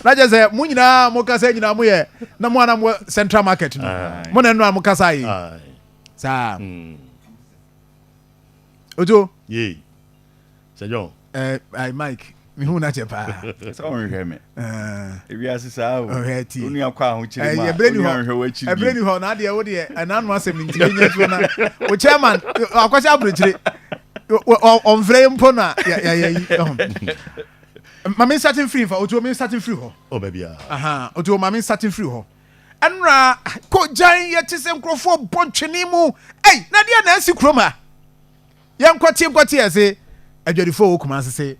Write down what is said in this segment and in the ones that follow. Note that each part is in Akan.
Na kyerɛ sɛ mo nyinaa mo kasa nyinaa mo yɛ na mo ana mo Central Market no. Mo na ɛno a mo kasa yi. Saa. Ojo. Yee. Sir John. Eh, eh, Mike, me hu na kyɛ paa. Sɛ ɔnhwɛ me. Ewiase saa o. Ɔhwɛ tie. Onua kɔ ahokyere mu a, Ɛbrɛ ni onua hɔ. nhwɛ w'akyiri Ɛbrɛ ni bio. hɔ na adeɛ wo deɛ ɛna ano asɛm nti yɛnyɛ nsuo na o chairman akɔhyɛ aburokyire ɔmfrɛ yi mpo na yɛyɛ yi ɛho. Ma me nsate mfiri nfa otuo me nsate mfiri hɔ. Oh, baby. Ah. Aha, otuo ma me nsate mfiri hɔ. Ɛnora kɔ gyan yɛte sɛ nkurɔfoɔ bɔ ntwene mu. Ei, na deɛ na asi kurom ha. Yɛnkɔte nkɔte yɛ se adwadifoɔ wɔ Kumase se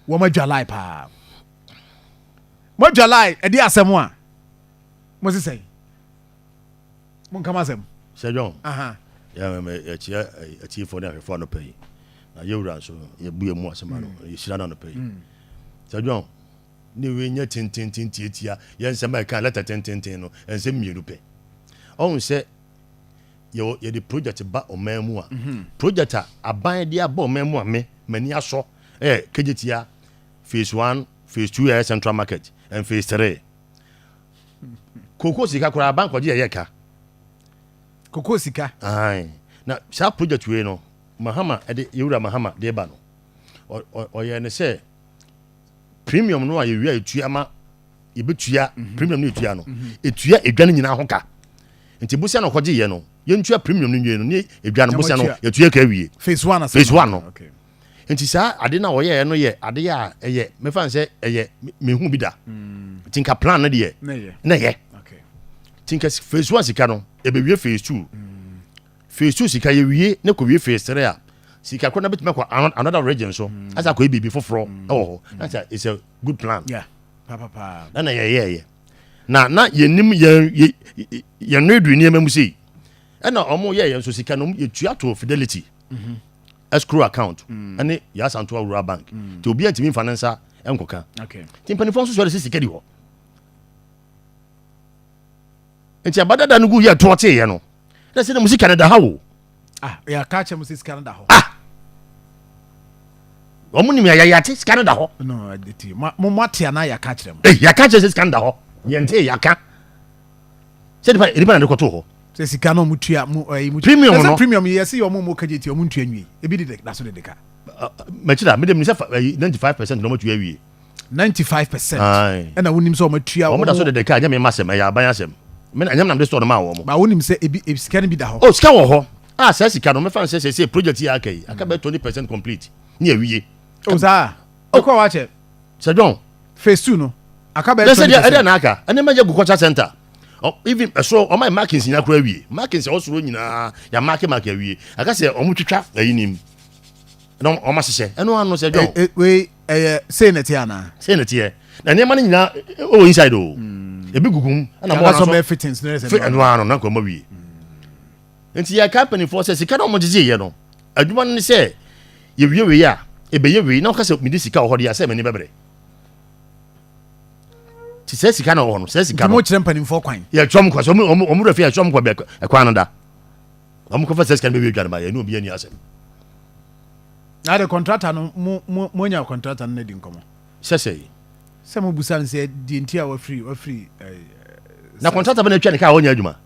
wɔn adwa lie paa. Mo adwa lie ɛde asɛm a mo sesɛn. Mo nkam asɛm. Sir John. Aha. Yɛkyia atiefoɔ ne ahwɛfoɔ anɔpa yi. Na yɛwura nso yɛbu yɛ mu asɛm ano. Yɛhyira no anɔpa yi. Sir John, ne wei nyɛ tententen tietia yɛn nsɛm a ɛka lɛtɛ tententen no nsɛm mmienu pɛ. Ɔhu sɛ yɛwɔ yɛde project ba ɔman mu a, project a aban de aba ɔman mu a me m'ani asɔ ɛyɛ Kejetia phase 1, phase 2, ɛyɛ Central Market and phase 3. Koko sika koraa aban kɔgye yɛyɛ ka. Koko sika. Ae. Na saa project wei no, Mahama ɛde yɛwura Mahama de ba no, ɔyɛ ne sɛ premium no a yɛwia etua ma yɛbɛtua premium no etua no etua edwa no nyinaa ho ka. Nti bosia na ɔkɔgye yɛ no, yɛntua premium no nwie no ne edwa no bosia no yɛtua ka awie. Phase 1 asɛm. Phase 1 no. Nti saa ade na ɔyɛɛ no yɛ ade a ɛyɛ mefa n sɛ ɛyɛ mehu bi da. Nti nka plan no deɛ na ɛyɛ. Nti nka phase 1 sika no ɛbɛwie phase 2. Phase 2 sika yɛwie ne kɔwie phase 3 a, sika korɔ na bɛtumi akɔ another region so asa akɔyɛ biribi foforɔ ɛwɔ hɔ. Na sɛ it's a good plan. Yeah. Pa pa pa. Na yɛyɛɛyɛ na yɛnim yɛn yɛn no edu nneɛma mu sei, ɛna ɔmo yɛyɛ nso sika no yɛtua to Fidelity escrow account ɛne Yasanto Rural Bank, nti obi antumi nfa ne nsa ɛnkɔka. Nti mpanimfoɔ nso sɔre sɛ sika di hɔ, nti abadada no gu yɛ toɔ teeɛ no na sɛ na mo sika no da ha o. Ah, yɛaka kyerɛ mo sɛ sika no da hɔ. Ah, ɔmo nim yɛ yɛate sika no da hɔ. No, ɛti mo mo ate anaa yɛaka kyerɛ mo? Ee, yɛaka kyerɛ sɛ sika no da hɔ. Yɛnte yɛaka sɛ nipa na de kɔtoo hɔ. Sɛ sika no ɔmo tua mo ɛyi mo Premium ɛsɛ no. Premium yi yɛsɛ yɛ ɔmo mo kagye ti ɔmo ntua nwie, ebi de da so de ka. Mɛkyerɛ mi de mi sɛ 95% na ɔmo tua awie. 95%? Aye. Ɛna wonim sɛ ɔmo atua? Ɔmo da so de de ka. Ɛnyɛ mi ma asɛm, ɛyɛ aban asɛm. Mi na ɛnyɛ mi nam de store no ma wɔn. Ba wonim sɛ ebi sika no bi da hɔ? O, sika wɔ hɔ a saa sika no mɛfa nsɛ sɛ project yi aka yi aka bɛ 20% complete ne awie. O saa, ɔkɔ wakyɛ. Sir John. Phase 2 no aka bɛyɛ sɛ deɛ 20%. Ɛdeɛ na aka ɛne ma yɛ gu culture center. Even ɛsoro ɔma yɛ markings nyinaa kora awie. Markings a ɛwɔ soro nyinaa yɛ mark mark awie. Aka sɛ ɔmo twitwa ayi nim na ɔmo ahyehyɛ ɛno ano sɛ John. Wei ɛyɛ sei na ɛte anaa? Sei na teɛ na nneɛma no nyinaa ɛwɔ inside o, ebi gugu mu ɛna mo aka sɛ nso ɔbɛyɛ fittings no yɛ sɛ fi ɛno ano na nkɔmɔ wie. Nti yɛ company foɔ sɛ sika na ɔmo gyegye yɛ no adwuma no ne sɛ yɛwie wei a ɛbɛyɛ wei na ɔka sɛ mede sika wɔ hɔ deɛ a sɛ m'ani bɛbrɛ nti sɛ sika na wɔ hɔ no sɛ sika nti no mo kyerɛ mpanimfoɔ kwan? Yɛtwam kɔ sɛ ɔmo wura fi yɛtwam kɔ bɛ ɛkwan no da ɔmo kɔfa sɛ sika no bɛwie dwa no ma yɛ ne obi ani asɛm. Na de contractor no mo anya contractor no na di nkɔmɔ? Sɛ yi Sɛ mo busa no sɛ deɛ nti a wafiri Na contractor bɛ na atwa ne kaa a ɔnyɛ adwuma.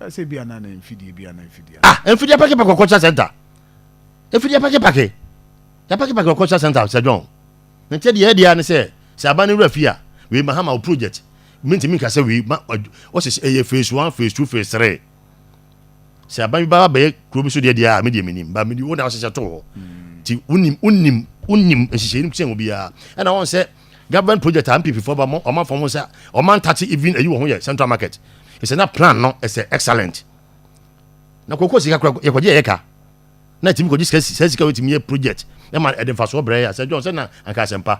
Sɛ bi ana na mfidie bi ana mfidie. Ah, mfidie apakepake wɔ culture center, mfidie apakepake yapakepake wɔ culture center. Sir John, nkyɛ deɛ ɛdeɛ ne sɛ aban no wura fie a wei Mahama wo project mentumi nka sɛ wei ma ɔsɛ ɛyɛ phase 1, phase 2, phase 3. Sɛ aban bi ba bɛyɛ kuro bi so deɛ a medeɛ menim ba mede wo na wohyehyɛ too hɔ nti wonim nhyehyɛ nim kyɛn obiara. Ɛna wɔn sɛ government project a NPP foɔ ba mo ɔma fɔm ho sɛ ɔma ntate even ayi wɔ ho yɛ Central Market ɛsɛ na plan no ɛsɛ excellent. Na koko sika kora yɛkɔgye yɛyɛ ka na ɛtumi kɔgye sika sɛ sika wetumi yɛ project ɛma ɛde mfasoɔ brɛ yɛ a sɛ John sɛ na anka asɛmpa.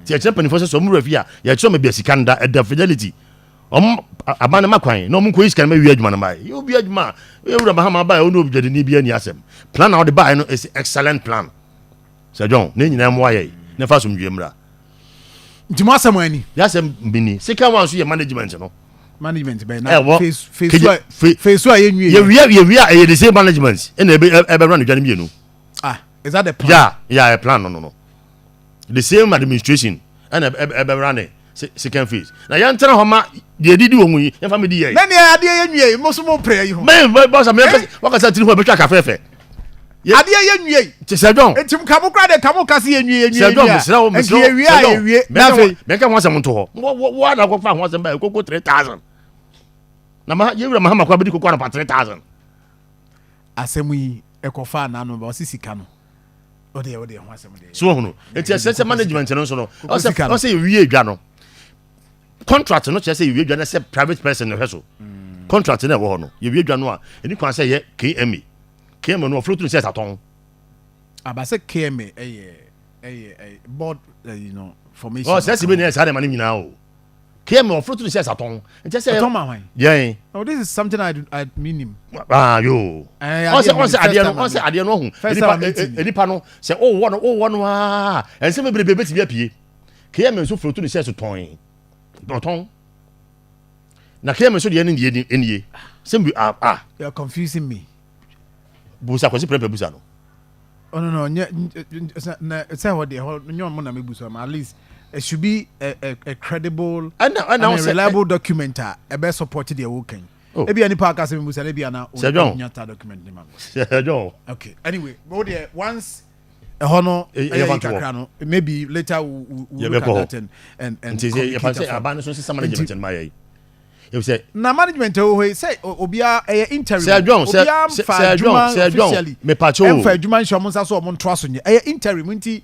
Nti ɛkyerɛ mpanimfoɔ sɛ ɔmo wura fie a yɛkyerɛ ɔmo bia sika no da ɛda Fidelity, ɔmo aban no ma kwan na ɔmo nkɔyi sika no ma wie adwuma no ma yɛ obi adwuma a yɛwura Mahama ba yɛ ɔne obi dwadini bi ani asɛm. Plan a ɔde baeɛ no is excellent plan. Sir John, ne nyinaa mmoa yɛ ne fa asomdwie mmra. Nti mo asɛm ani? Yɛasɛm bini sika wa nso yɛ management no. Management bɛyɛ na Ɛwɔ phase 2 a phase 2 a yɛnwie? Yɛwia ɛyɛ the same management ɛna ɛbɛwura no dwa no mmienu. Ah, is that the plan? Yeah, plan no the same administration. Ɛna ɛbɛwura ne second phase na yɛntena hɔ ma deɛ ɛdidi wɔ mu yi yɛmfa medi yɛ. Na nea adeɛ yɛ nwie yi mo so mo mpere yi ho. Mɛ bɔsa mɛ eh? wakasa tiri ho ɛbɛtwa kafɛɛfɛ. Adeɛ yɛ nwie yi. Te sɛ dɔn. Nti nka mo kora de nka mo kasi yɛ nwie yɛ nwie yɛ nwie a. Sɛ dɔn mesrɛ wo Nti yɛ wie a yɛ wie na afei. Mɛnka ho asɛm nto hɔ. Wɔ wɔ ada kɔfa ho asɛm ba yɛ koko 3000. Na ma yɛwura Mahama kora bɛdi koko anɔpa 3000. Asɛm yi ɛkɔfa n'ano ba ɔsi sika no. So wɔhunu nti ɛsɛ sɛ management no nso no ɔsɛ ɔsɛ yɛwie adwa no, contract no kyerɛ sɛ yɛwie adwa no sɛ private person na ɛhwɛ so. Contract no ɛwɔ hɔ no, yɛwie adwa no a, ɛni kwan sɛ yɛ KMA. KMA no ɔfloat no sɛ ɛsatɔn. Aba sɛ KMA ɛyɛ board formation. Ɔ sɛ sɛ bi na ɛyɛ saa de ma no nyinaa o. KM ɔforo to ne sɛ satɔn. Nkyɛ sɛ Ɔtɔn ma hwan? Yɛn. Oh, this is something I mean. Ah yo. Ɔsɛ ɔsɛ adeɛ no, ɔsɛ adeɛ no ɔho. Nipa nipa no sɛ ɔwɔ no ɔwɔ no aa ɛnsɛm bebrebe betumi apue. KM nso foro to ne sɛ so tɔn. Ɔtɔn. Na KM nso deɛ ne deɛ nie. Sɛm bi ah ah. You are confusing me. Busa Kwasi Prempeh busa no. Oh no, nyɛ na sɛ hɔ deɛ hɔ nyɛ ɔmo na mi busa ma, at least it should be a credible ɛna ɛna and a reliable document a ɛbɛ support deɛ wɔka yi. Oh. Ebi a nipa aka sɛ mi busa no, ebi a na Sir John. ɔnya ta document ne ma mi. Sir John. Okay, anyway, but deɛ once ɛhɔ no ɛyɛ ɛyɛ fa to hɔ. kakra no, maybe later we look Yɛbɛkɔ at that and Nti sɛ yɛfa communicate sɛ after. aban no so nsesa management no ma yɛ yi. Efisɛ Na management ɛwɔ hɔ yi sɛ obiara ɛyɛ interim. Sir John, sɛ Obiara sɛ mfa Sir John, adwuma Sir John, officially mepatwo o. ɛmfa adwuma nhyɛ ɔmo nsa so ɔmo ntoa so nyɛ, ɛyɛ interim nti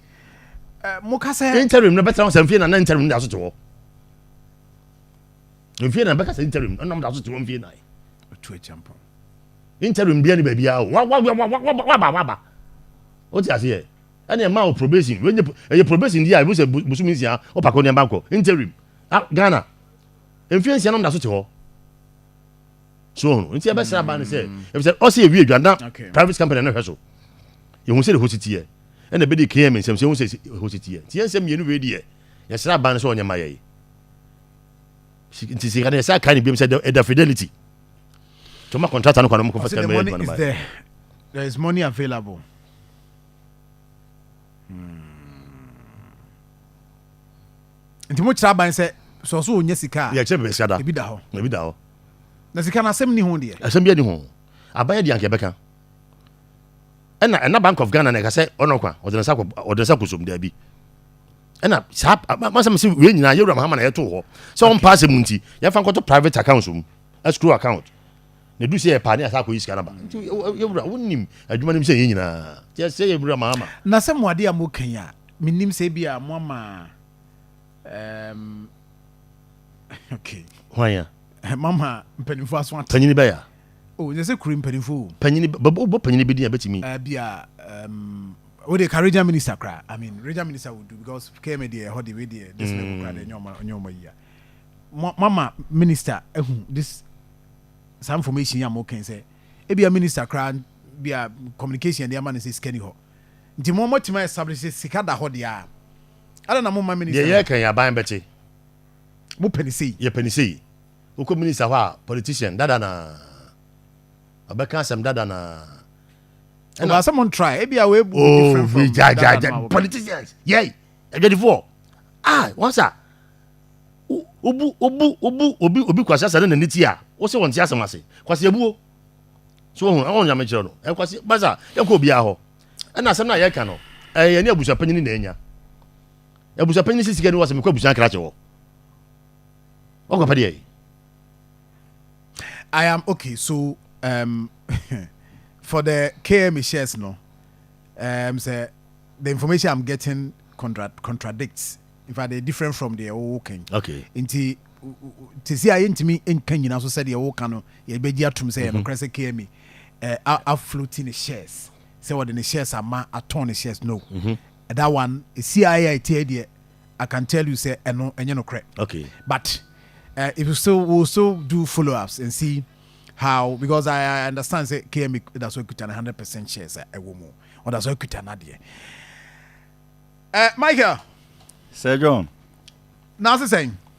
mo ka sɛ Interim no bɛtena hɔ sɛ mfie na na interim no da so te hɔ. Mfie na bɛka sɛ interim no nam da so te hɔ mfie 4. Otu akyampɔn. Interim bia ni baabi a o. Wa wa wa wa wa waba waba. O ti ase yɛ. Ɛna ɛma o probation. Wenye ɛyɛ probation di a ebi sɛ bosom 6 o pako nneɛma kɔ interim. Ah, Ghana. Mfie 6 nam da so te hɔ. So ohun nti ɛbɛsrɛ aban no sɛ efisɛ ɔsɛ ewie adwa na private company no hwɛ so. Yehu sɛ de hɔ si teɛ. Ɛna ɛbɛdi KM nsɛm sɛ ehu sɛ hɔ si teɛ. Nti yɛn nsɛm mmienu wei deɛ yɛsrɛ aban no sɛ ɔnyɛ ma yɛ yi. Nti sika no yɛsɛ aka ne biom sɛ ɛda fidelity. Toma contractor no kwan no mokɔfa Ɔsɛ sika the no bɛyɛ money adwuma no is ma yɛ. there, there is money available. Nti mo kyerɛ aban sɛ sɛ ɔso ɔnya sika a Yɛkyerɛ baabi sika da. Ebi da hɔ. Ebi da hɔ. Na sika no asɛm ni ho deɛ. Asɛm bi ani ho. Aban yɛ deɛ anka yɛbɛka. Ɛna ɛna Bank of Ghana na ɛka sɛ ɔno kwa ɔde ne nsa kɔ ɔde ne nsa kɔ som daabi. Ɛna saa masɛm sɛ wei nyinaa yɛwura Mahama na yɛtoo hɔ sɛ ɔmpa asɛm nti yɛmfa nkɔto private accounts mu, escrow account. Na edu sɛ yɛpaa ne yɛsa akɔyi sika no aba. Nti yɛwura wonim adwuma no mu sɛ yɛn nyinaa. Nti yɛsɛ yɛwura Mahama. Na sɛ mo adeɛ a moka yi a menim sɛ ebi a mo ama okay. Hwan ya? Mama mpanimfoɔ aso ate. Panyini bɛyɛ a. Oh, nyɛ sɛ kuro mpanimfoɔ o. Panyini bɛ bɔ panyini bi din a bɛtumi. Bi a o de ka regional minister kora. I mean, regional minister would do because KMA deɛ ɛhɔ de wei deɛ this level kora deɛ nyɛ ɔma yi a. Mama minister ehu this saa information yi a mo kɛn sɛ ebi a minister kora bi a communication de ama ne sɛ sika ni hɔ. Nti mo tuma establish sɛ sika da hɔ deɛ a. Ada na mo ma minister. Deɛ yɛka yɛn aban bɛte. Mo pɛ ne sei. Yɛpɛ ne sei. Wokɔ minister hɔ a, politician dada na ɔbɛka asɛm dada na. Ɔba sɛ mo try ebi a wei bu Oh, different from we gya gya dada gya no a wɔka. Politicians yɛi adwadifoɔ ah wɔn sa obu obu obu obi kwasi asa ne n'ani ti a wɔsɛ wɔn ti asɛm ase kwasi ebuo so ohun ɛwɔn nyame kyerɛ no ɛkwasi basa yɛnkɔ obiara hɔ. Ɛna asɛm no a yɛka no ɛyɛ ne abusua panyin na anya abusua panyin sisi sika ni wɔ sɛ mekɔ abusua krakye hɔ ɔkɔ pɛ deɛ yi. I am okay. So for the KMA shares, no, say the information I'm getting contradicts. In fact, they're different from the okay. Nti te si a yɛntumi nka nyina so sɛdeɛ woka no yɛbɛgye atom sɛ yɛnokorɛ sɛ KMA afloating ne shares sɛ wɔde ne shares ama atɔn ne shares no. That one CIA ɛtie deɛ, I can tell you sɛ ɛno ɛnyɛ nokorɛ. But if you still we'll still do follow-ups and see how, because I understand say KMA that's what kuta 100% shares ɛwɔ mu or that's what kuta na deɛ. Michael. Sir John. Na ase sɛn?